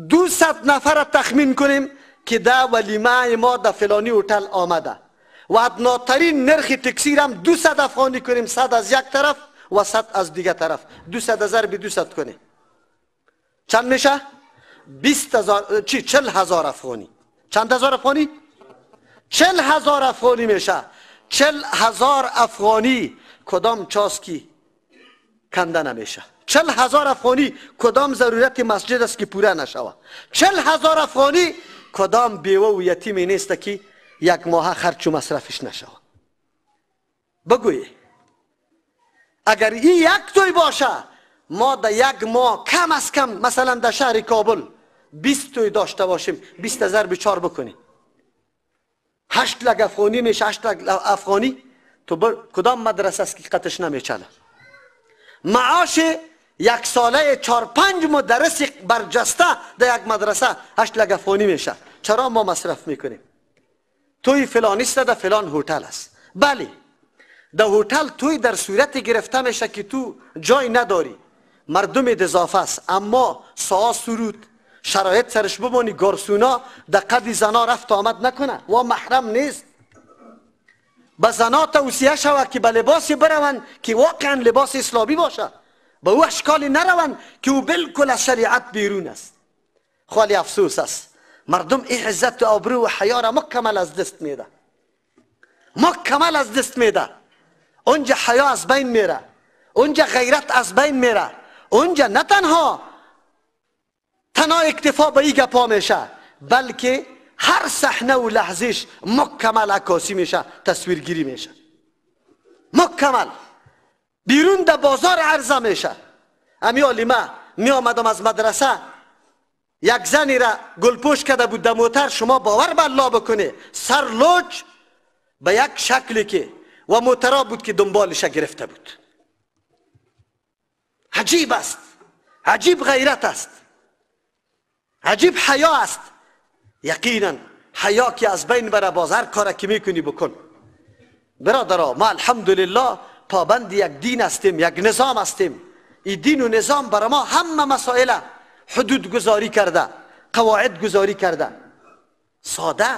200 نفره تخمین کنیم که ده ولیمه ما در فلانی هتل آمده و ادناترین نرخ تکسیر هم 200 افغانی کنیم، 100 از یک طرف و 100 از دیگه طرف، 200 هزار به 200 کنیم چند میشه؟ 20,000 چی 40,000 افغانی. چند هزار افغانی؟ 40,000 افغانی میشه. 40,000 افغانی کدام چاسکی کنده نمیشه؟ 40,000 افغانی کدام ضرورت مسجد است که پوره نشوه؟ 40,000 افغانی کدام بیوه و یتیمی نیست که یک ماه خرچ و مصرفش نشوه؟ بگوی اگر این یک توی باشه، ما در یک ماه کم از کم مثلا در شهر کابل 20 توی داشته باشیم، 20,000 به 4 بکنیم 8 لک افغانی میشه. 8 لک افغانی تو کدام مدرسه است که قطش نمیچله؟ معاش یک ساله 4-5 مدرس برجسته در یک مدرسه 8 لک افغانی میشه. چرا ما مصرف میکنیم؟ توی فلانیست در فلان هتل است. بله در هتل توی در صورت گرفته میشه که تو جای نداری، مردم اضافه است، اما ساعت سرود شرایط سرش بمانی، گارسونا در قد زنا رفت آمد نکنه و محرم نیست. به زنا توصیه شود که به لباسی بروند که واقعا لباس اسلامی باشه، به او اشکالی نروند که او بالکل از شریعت بیرون است. خالی افسوس است مردم این عزت و آبرو و حیا را مکمل از دست میده، مکمل از دست میده. اونجا حیا از بین میره، اونجا غیرت از بین میره، اونجا نه تنها اکتفا به این گپا میشه، بلکه هر صحنه و لحظهش مکمل عکاسی میشه، تصویرگیری میشه، مکمل بیرون در بازار عرضه میشه. امی عالمه می آمدم از مدرسه، یک زنی را گلپوش کرده بود در موتر، شما باور به الله بکنه سر لوچ به یک شکلی که و موترا بود که دنبالش گرفته بود. عجیب است، عجیب غیرت است، عجیب حیا است. یقینا حیا که از بین بره، باز هر کار که میکنی بکن. برادرها ما الحمدلله پابند یک دین هستیم، یک نظام هستیم. این دین و نظام برای ما همه مسائل حدود گذاری کرده، قواعد گذاری کرده، ساده،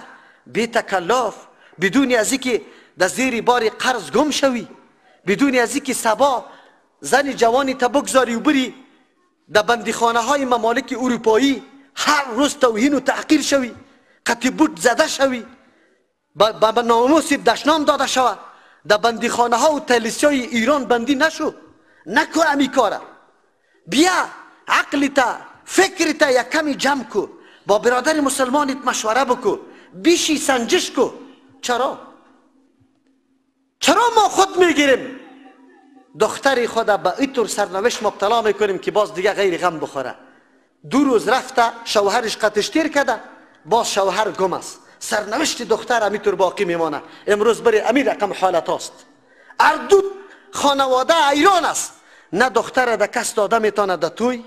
بی تکلف، بدون از اینکه در زیر بار قرض گم شوی، بدون از اینکه صبا زن جوانی تا بگذاری و بری در بندیخانه های ممالک اروپایی هر روز توهین و تحقیر شوی، قطع بوت زده شوی، به ناموس دشنام داده شوه. در بندیخانه ها و تلیسیای ایران بندی نشو، نکو امی کاره. بیا عقل تا فکر تا یک کمی جمع کو، با برادر مسلمانت مشوره بکو، بیشی سنجش کو. چرا؟ چرا ما خود میگیریم دختر خود به اینطور سرنوشت مبتلا میکنیم که باز دیگه غیر غم بخوره؟ 2 روز رفته شوهرش قطش تیر کرده، باز شوهر گم است، سرنوشت دختر امیطور باقی میمانه. امروز بری امی رقم حالت هاست. اردو خانواده ایران است، نه دختر ده کس داده میتونه ده توی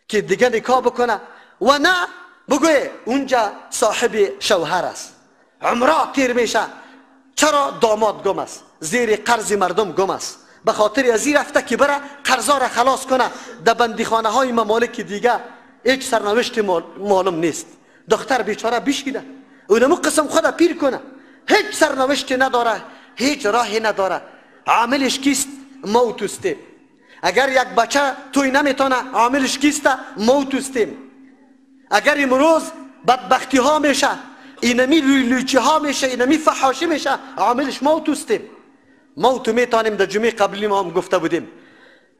که دیگه نکاح بکنه و نه بگوی اونجا صاحب شوهر است. عمره تیر میشه. چرا؟ داماد گم است، زیر قرض مردم گم است، به خاطر از این رفته که بره قرضا را خلاص کنه. در بندیخانه های ممالک دیگه هیچ سرنوشت معلوم نیست. دختر بیچاره بشینه اونمو قسم خود پیر کنه، هیچ سرنوشتی نداره، هیچ راهی نداره. عاملش کیست؟ موت استیم. اگر یک بچه توی نمیتونه، عاملش کیست؟ موت استیم. اگر امروز بدبختی ها میشه، اینمی لویلوچی ها میشه، اینمی فحاشی میشه، عاملش موت استیم. موت میتونیم در جمعه قبلی ما هم گفته بودیم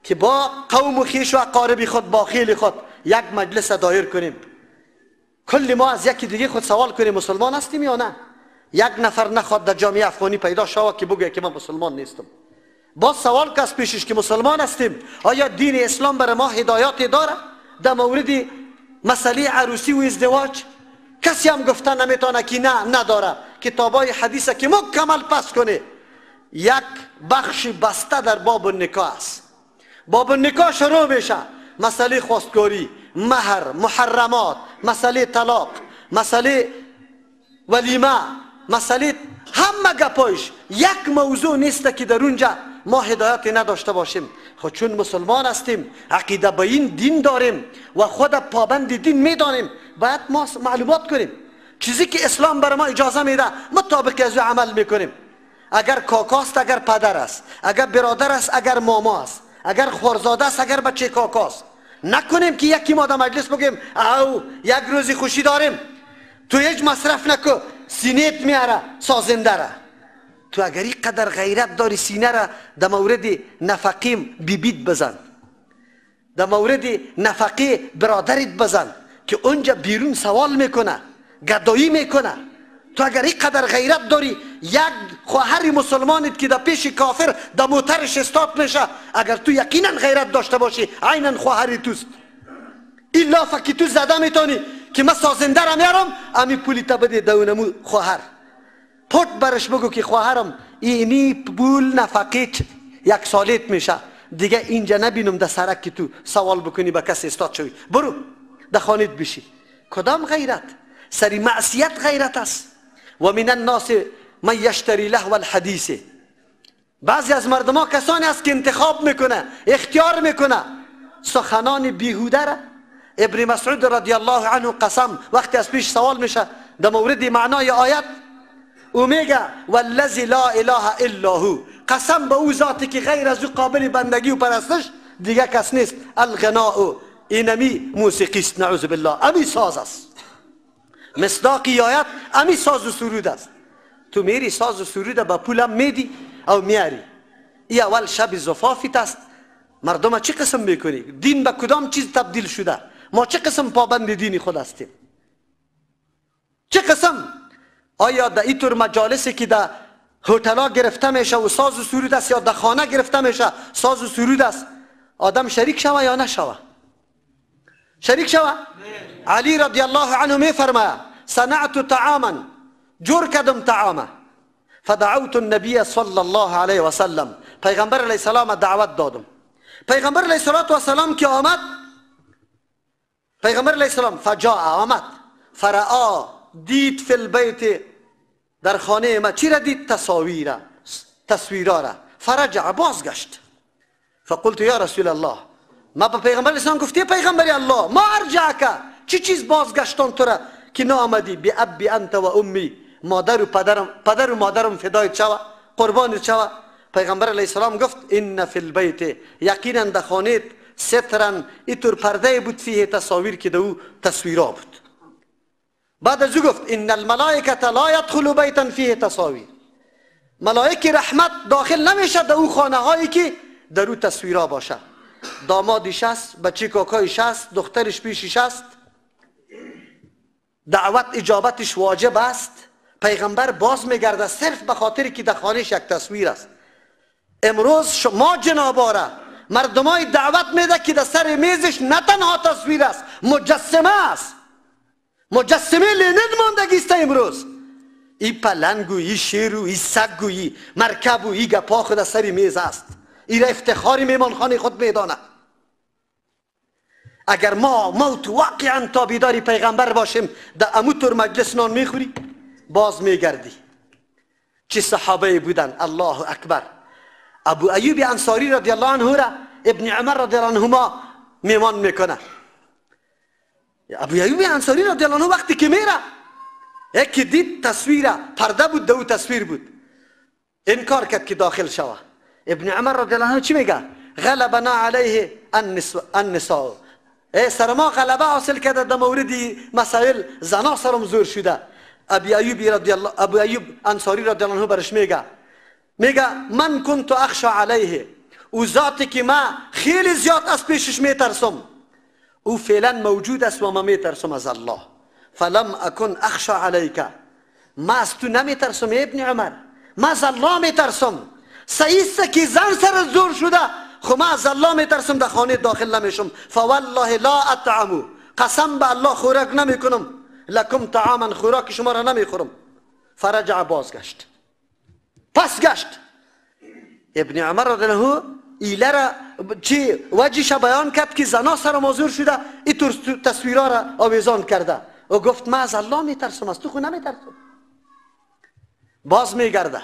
که با قوم و خویش و اقارب خود، با خیل خود یک مجلس دایر کنیم. کل ما از یکی دیگه خود سوال کنیم مسلمان هستیم یا نه. یک نفر نخواد در جامعه افغانی پیدا شود که بگه که من مسلمان نیستم. باز سوال کس پیشش که مسلمان هستیم، آیا دین اسلام برای ما هدایات داره در مورد مسئله عروسی و ازدواج؟ کسی هم گفته نمیتونه که نه نداره. کتابای حدیث که مکمل پس کنه، یک بخش بسته در باب نکاح است. باب نکاح شروع میشه، مسئله خواستگاری، مهر، محرمات، مسئله طلاق، مسئله ولیمه، مسئله همه گپایش. یک موضوع نیست که در اونجا ما هدایت نداشته باشیم. خب چون مسلمان هستیم، عقیده به این دین داریم و خود پابند دین میدانیم، باید ما معلومات کنیم. چیزی که اسلام بر ما اجازه میده مطابق از او عمل میکنیم. اگر کاکاست، اگر پدر است، اگر برادر است، اگر ماما است، اگر خورزاده است، اگر بچه کاکاست، نکنیم که یکی ما در مجلس بگیم او یک روزی خوشی داریم، تو هیچ مصرف نکو، سینهت میاره سازنده را. تو اگر اینقدر غیرت داری سینه را در مورد نفقیم بیبیت بزن، در مورد نفقه برادرت بزن که اونجا بیرون سوال میکنه، گدایی میکنه. تو اگر اینقدر غیرت داری یک خواهر مسلمانت که در پیش کافر در موترش استاد میشه، اگر تو یقینا غیرت داشته باشی عینا خواهر توست، این لافه که تو زده میتونی که من سازنده را میارم، امی پولی تا بده دونمو خواهر، پت برش بگو که خواهرم اینی پول نفقیت یک سالیت میشه، دیگه اینجا نبینم در سرک که تو سوال بکنی به کسی استاد شوی، برو در خانیت بشی. کدام غیرت؟ سری معصیت غیرت است. و من الناس من یشتری لهو الحدیث. بعضی از مردم ها کسانی است که انتخاب میکنه، اختیار میکنه سخنان بیهوده را. ابن مسعود رضی الله عنه قسم وقتی از پیش سوال میشه در مورد معنای آیت، او میگه والذی لا اله الا هو، قسم به او ذاتی که غیر از او قابل بندگی و پرستش دیگه کس نیست، الغناء اینمی موسیقی است، نعوذ بالله، امی ساز است. مصداقی آیت امی ساز و سرود است. تو میری ساز و سرود با پولم میدی او میاری. ای اول شب زفافیت است. مردم چه قسم میکنی؟ دین به کدام چیز تبدیل شده؟ ما چه قسم پابند دین خود هستیم؟ چه قسم؟ آیا در اینطور مجالسی که در هتل‌ها گرفته میشه و ساز و سرود است، یا در خانه گرفته میشه ساز و سرود است، آدم شریک شوه یا نشوه؟ شریک شوه؟ علی رضی الله عنه میفرماید صنعت طعاما، جور کردم طعامه، فدعوت النبی صلی الله علیه و سلم، پیغمبر علیه السلام دعوت دادم. پیغمبر علیه السلام که آمد، پیغمبر علیه السلام فجاء آمد، فرآ دید فی البیت در خانه ما، چی را دید؟ تصاویر، تصویرا را. فرجع بازگشت. فقلت یا رسول الله، ما به پیغمبر اسلام گفتی پیغمبر الله ما ارجعک، چی چیز بازگشتان تو را که نآمدی؟ بی ابی انت و امی، مادر و پدرم، پدر و مادرم فدای شوه، قربان شوه. پیغمبر علیه السلام گفت ان فی البیت، یقینا در خانه سترن اینطور پرده بود فیه تصاویر که در او تصویرا بود. بعد از او گفت ان الملائکه لا یدخل بیتا فیه تصاویر، ملائک رحمت داخل نمیشه در او خانه هایی که در او تصویرا باشه. دامادش است، بچه کاکایش است، دخترش پیشش است، دعوت اجابتش واجب است. پیغمبر باز میگرده صرف به خاطر که در خانهش یک تصویر است. امروز شما جناباره مردمای دعوت میده که در سر میزش نه تنها تصویر است، مجسمه است، مجسمه لنین ماندگی است امروز. ای پلنگ و ای شیر و ای سگ و ای مرکب و ای گپا خود سر میز است. ای را افتخاری میمانخانه خود میدانه. اگر ما موت واقعا تابعدار پیغمبر باشیم، در اموتور مجلس نان میخوری باز میگردی. چه صحابه بودن، الله اکبر. ابو ایوب انصاری رضی الله عنه را ابن عمر رضی الله عنهما میمان میکنه. ابو ایوب انصاری رضی الله عنه وقتی که میره، یکی دید تصویره، پرده بود، دو تصویر بود، انکار کرد که داخل شوه. ابن عمر رضی الله عنه چی میگه؟ غلبنا علیه النساء، ای سر ما غلبه حاصل کرده در مورد مسائل زنا سرم زور شده. ابی ایوب رضی الله، ابو ایوب انصاری رضی الله عنه برش میگه، میگه من كنت اخشى علیه، او ذاتی که ما خیلی زیاد از پیشش میترسم، او فعلا موجود است و ما میترسم از الله. فلم اکن اخشى علیک، ما از تو نمیترسم ابن عمر، ما از الله میترسم. صحیح است که زن سر زور شده، خب ما از الله میترسم، در خانه داخل نمیشم. فوالله لا اطعم، قسم به الله خوراک نمیکنم، لکم طعاما، خوراک شما را نمیخورم. فرجع، بازگشت، پس گشت. ابن عمر رضی الله عنه ایله را چی وجهش بیان کرد که زنا سر مازور شده، این تصویرها را آویزان کرده. او گفت ما از الله میترسم، از تو خو نمیترسم. باز میگرده،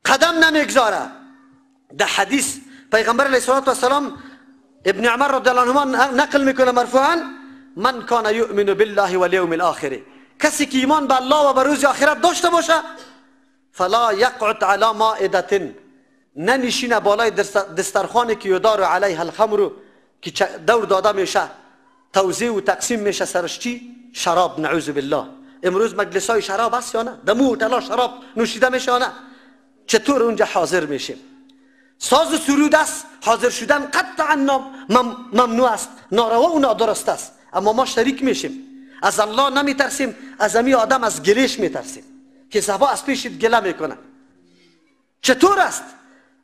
قدم نمیگذاره. در حدیث پیغمبر علیه الصلاة والسلام ابن عمر رضی الله عنهما نقل میکنه مرفوعا، من کان یؤمن بالله والیوم الاخر، کسی که ایمان به الله و به روز آخرت داشته باشه، فلا یقعد علی مائده، ننشینه بالای دسترخوانی که یدار علیها الخمر، که دور داده میشه، توزیع و تقسیم میشه سرش چی؟ شراب. نعوذ بالله. امروز مجلس های شراب است یا نه؟ دمو هتل شراب نوشیده میشه یا نه؟ چطور اونجا حاضر میشیم؟ ساز و سرود است، حاضر شدن قطعا ممنوع است، ناروا و نادرست است، اما ما شریک میشیم. از الله نمیترسیم، از امی آدم از گلیش میترسیم که صحابه از پیشت گله میکنه. چطور است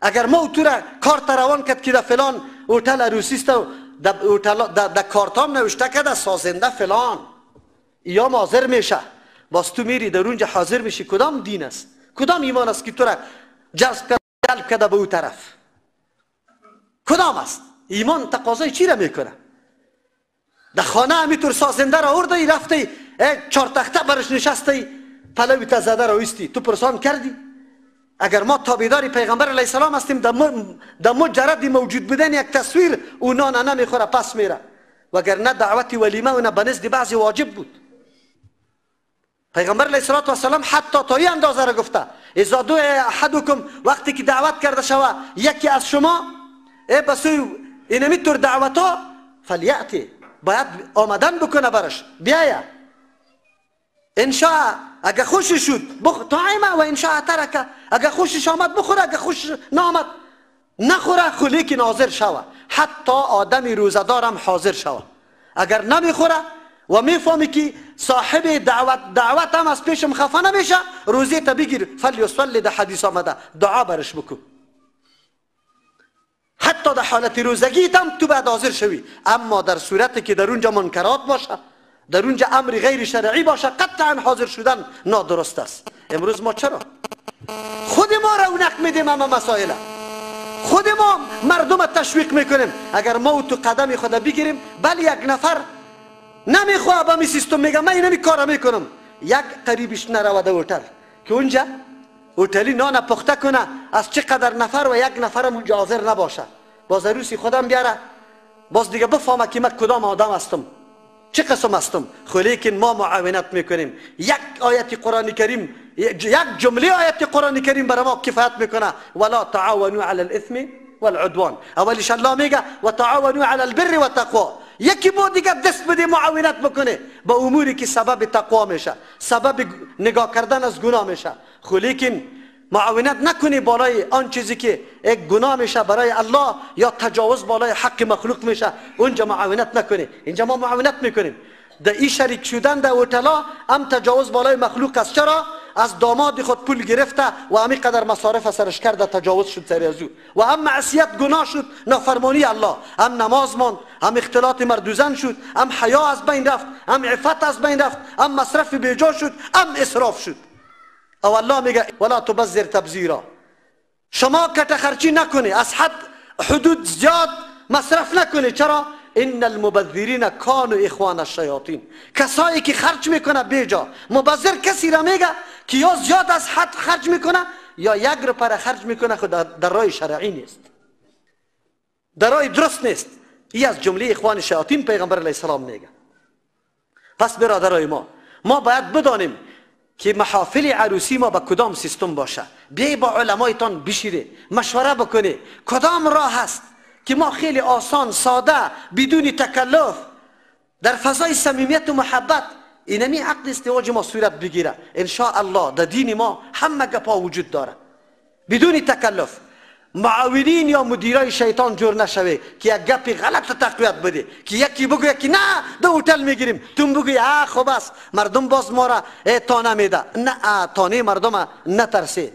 اگر ما تو را کارت روان کرد که در فلان هتل عروسی است و در کارتام نوشته کرده سازنده فلان، یا حاضر میشه، باز تو میری در اونجا حاضر میشی. کدام دین است؟ کدام ایمان است که تو را جذب کرده، جلب کرده به او طرف؟ کدام است؟ ایمان تقاضای چی را میکنه؟ در خانه همینطور سازنده را آورده ای، رفته چهار تخته برش نشسته، پلوی تا زده را ایستی، تو پرسان کردی؟ اگر ما تابعدار پیغمبر علیه السلام هستیم، در مجرد موجود بودن یک تصویر او نان نمیخوره پس میره، وگرنه دعوت ولیمه و نه به نزد بعضی واجب بود. پیغمبر علیه السلام حتی تا این اندازه را گفته، اذا دعی احدکم، وقتی که دعوت کرده شوه یکی از شما به سوی اینمی طور دعوت ها، فلیأتی، باید آمدن بکنه برش، بیایه. انشاء اگه خوشش شد طعمه و انشاء ترکه، اگه خوشش آمد بخوره، اگه خوشش نامد نخوره، خو لیکن حاضر شوه. حتی آدم روزه‌دارم حاضر شوه. اگر نمیخوره و میفهمی که صاحب دعوت هم از پیشم خفه نمیشه، روزه تا بگیر، فلیصلی، در حدیث آمده دعا برش بکن. حتی در حالت روزگی هم تو باید حاضر شوی. اما در صورتی که در اونجا منکرات باشه، در اونجا امر غیر شرعی باشه، قطعا حاضر شدن نادرست است. امروز ما چرا خود ما رونق میدیم اما مسائل خود ما مردم تشویق میکنیم. اگر ما تو قدم خود بگیریم، بله یک نفر نمیخواه با می سیستم میگه من اینمی کار میکنم، یک قریبش نرود هتل که اونجا هتلی نان پخته کنه از چقدر نفر و یک نفرم اونجا حاضر نباشه، باز عروسی خودم بیاره، باز دیگه بفهمه که من کدام آدم هستم، چه قسم هستم. خو لیکن ما معاونت میکنیم. یک آیت قرآن کریم، یک جمله آیت قرآن کریم برای ما کفایت میکنه، ولا تعاونوا علی الاثم والعدوان. اولیش الله میگه و تعاونوا علی البر والتقوا، یکی با دیگه دست بده معاونت بکنه با اموری که سبب تقوا میشه، سبب نگاه کردن از گناه میشه. خو لیکن معاونت نکنی بالای آن چیزی که یک گناه میشه برای الله یا تجاوز بالای حق مخلوق میشه، اونجا معاونت نکنی. اینجا ما معاونت میکنیم. در این شریک شدن در هتل هم تجاوز بالای مخلوق است. چرا؟ از داماد خود پول گرفته و همی قدر مصارف سرش کرده، تجاوز شد سر از او، و هم معصیت گناه شد، نافرمانی الله، هم نماز ماند، هم اختلاط مرد و زن شد، هم حیا از بین رفت، هم عفت از بین رفت، هم مصرف بیجا شد، هم اسراف شد. او الله میگه ولا تبذر تبذیرا، شما کت خرچی نکنی، از حد حدود زیاد مصرف نکنی. چرا؟ ان المبذرین کانوا اخوان الشیاطین، کسایی که خرج میکنه بیجا. مبذر کسی را میگه که یا زیاد از حد خرج میکنه یا یک روپه خرج میکنه، خود در راه شرعی نیست، در راه درست نیست. ای از جمله اخوان شیاطین پیغمبر علیه السلام میگه. پس برادرای ما باید بدانیم که محافل عروسی ما به کدام سیستم باشه. بیای با علمایتان بشیره، مشوره بکنه کدام راه هست که ما خیلی آسان، ساده، بدون تکلف، در فضای صمیمیت و محبت اینمی عقد ازدواج ما صورت بگیره. ان شاء الله در دین ما همه گپا وجود داره، بدون تکلف. معاونین یا مدیرای شیطان جور نشوه که یک گپی غلط تقویت بده، که یکی بگویه که نه ده هتل میگیریم، تو بگوی اه خب است، مردم باز ما را تانه میده. نه، تانه مردم نترسی.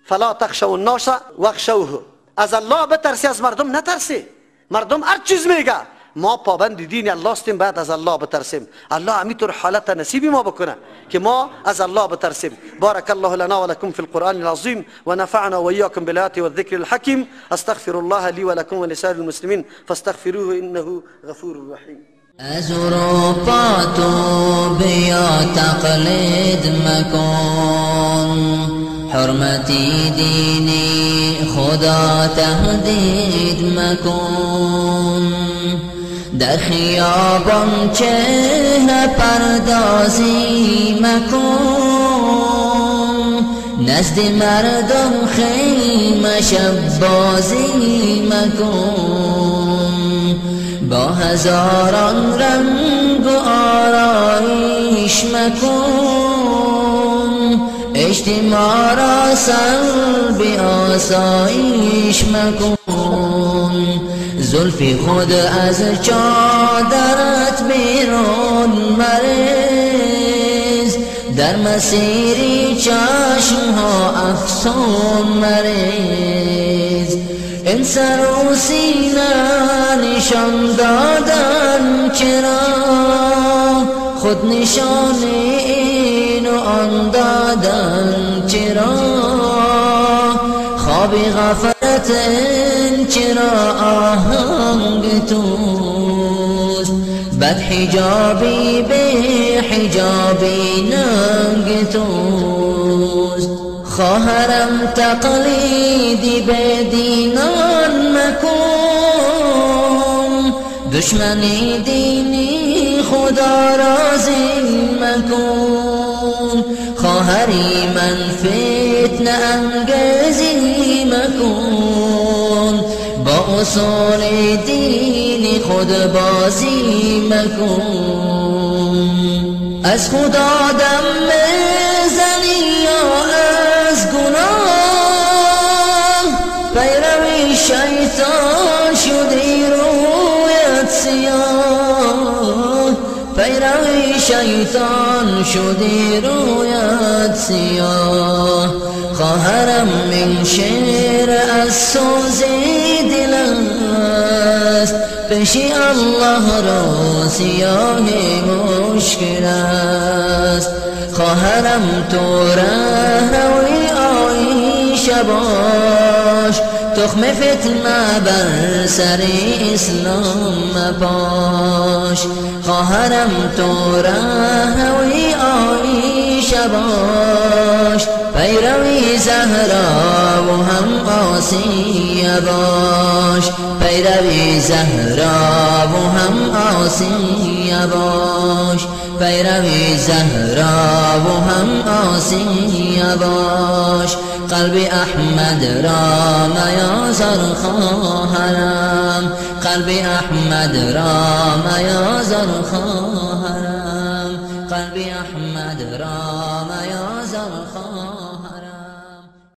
فلا تخشوا الناس واخشوه، از الله بترسی، از مردم نترسی. مردم هر چیز میگه، ما پابند دین الله هستیم، باید از الله بترسیم. الله همینطور حالت نصیبی ما بکنه که ما از الله بترسیم. بارك الله لنا ولكم في القرآن العظيم ونفعنا وإياكم بالآيات والذكر الحكيم. استغفر الله لي ولكم ولسائر المسلمين فاستغفروه إنه غفور رحيم. از اروپا تو بیا تقلید مکن، حرمتی دینی خدا تهدید مکن. در خیابان چهره پردازی مکن، نزد مردم خیمه شب بازی مکن. با هزاران رنگ و آرایش مکن، اجتماع را سلب آسایش مکن. زلف خود از چادرت بیرون مریز، در مسیر چشم ها افسون مریز. این سر و سینه نشان دادن چرا، خود نشان این و آن دادن چرا؟ خواب غفلت این چرا آهنگ توست، بد حجابی بی حجابی ننگ توست. خواهرم تقلیدی به دینان مکن، دشمنی دینی خدا راضی مکن. خواهری من فتنه انگیزی مکن، با اصول دین خود بازی مکن. از خدا دم زنی یا از گناه، پیروی شیطان شدی رویت سیاه، پیروی شیطان شدی رویت سیاه. خواهرم این شعر از سوز دل است، پیش الله را سیاه مشکل است. خواهرم تو رهروی عایشه باش، تخم فتنه بر سر اسلام مپاش. خواهرم تو رهروی عایشه باش، پیروی زهرا و هم آسیه باش، پیروی زهرا و هم آسیه باش، پیروی زهرا و هم آسیه باش. قلب احمد را میازار خواهرم، قلب احمد را میازار خواهرم، قلب احمد را.